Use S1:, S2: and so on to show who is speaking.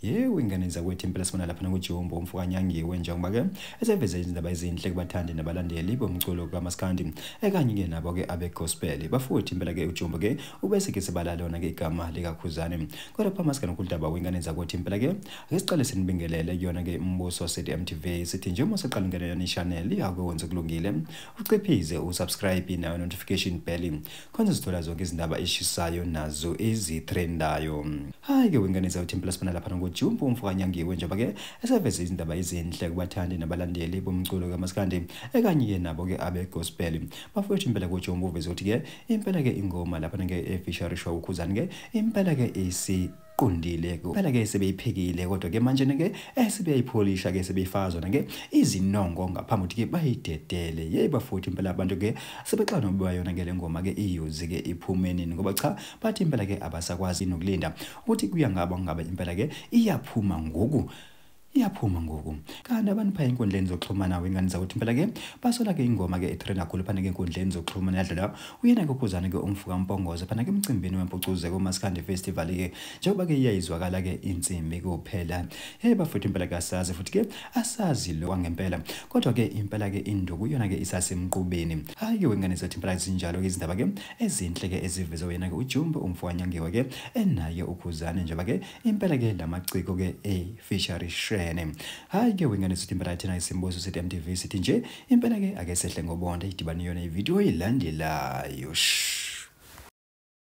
S1: Yebo, ingane zakwethu impela sibona lapha nokuJumbo umfokanyangiwe njengoba ke eseveze izindaba ezinhle kubathandi nabalandeli bomculo kaMaskandi ekanye ke nabo ke abe-gospel. Bafuthi impela ke uJumbo ke ubese ke sibala lona ke igama likaKhuzani. Kodwa phambi kwaludaba wengane zakwethu impela ke ake siqale sinibingelele kuyona ke Mbuso City MTV, sithi nje uma usaqala ungena yona i-channel yakho kulungile uciphize usubscribe nayo notification bell khona sithola zonke izindaba eshisayo nazo ezitrendayo. Hayi ke wengane zakwethu impela sibona lapha Jumbo umfokanyangiwe njengoba ke eseveze izindaba ezinhle kubathandi nabalandeli bomculo kaMaskandi ekanye ke nabo ke abe-gospel. Bafowethu impela kuJumbo uveze ukuthi ke impela ke ingoma lapha ke efeaturishwa uKhuzani ke impela ke isiqondile phela ke sebeyiphekile, kodwa ke manje ke esebeyipholisha ke sebeyifaka zona ke izinongo ngaphambi ukuthi ke bayidedele. Yey bafuthi impela abantu ke sebexana nokuba yona ke le ngoma ke iyuzi ke iphume nini, ngoba cha bathi impela ke abasakwazi nokulinda ukuthi kuya ngaba ngabe impela ke iyaphuma ngoku. Iyaphuma ngoku. Kanti abantu phaya enkundleni zokuxhumana wengane zakuthi impela ke basola ke ingoma ke etrend kakhulu phana ke enkundleni zokuxhumana yadlula uyena ke uKhuzani ke umfuka Mpongoze phana ke emcimbini wempucuzo koMaskandi Festival ke njengoba ke iyayizwakala ke insimbi kuphela. Hey bafuthi impela ke asazi futhi ke asazi lo ngempela, kodwa ke impela ke induku yona ke isasemqubeni. Hayi ke wengane zakuthi impela zinjalo ke izindaba ke ezinhle ke ezivezwe yena ke uJumbo umfokanyangiwe ke enaye uKhuzani njengoba ke impela ke lamaciko ke e-feature. Hayi ke wengane sithi impela thina isimbuso sithi MTV sithi nje impela ke ake sehle ngobonda idibane yona ivideo ilandelayo.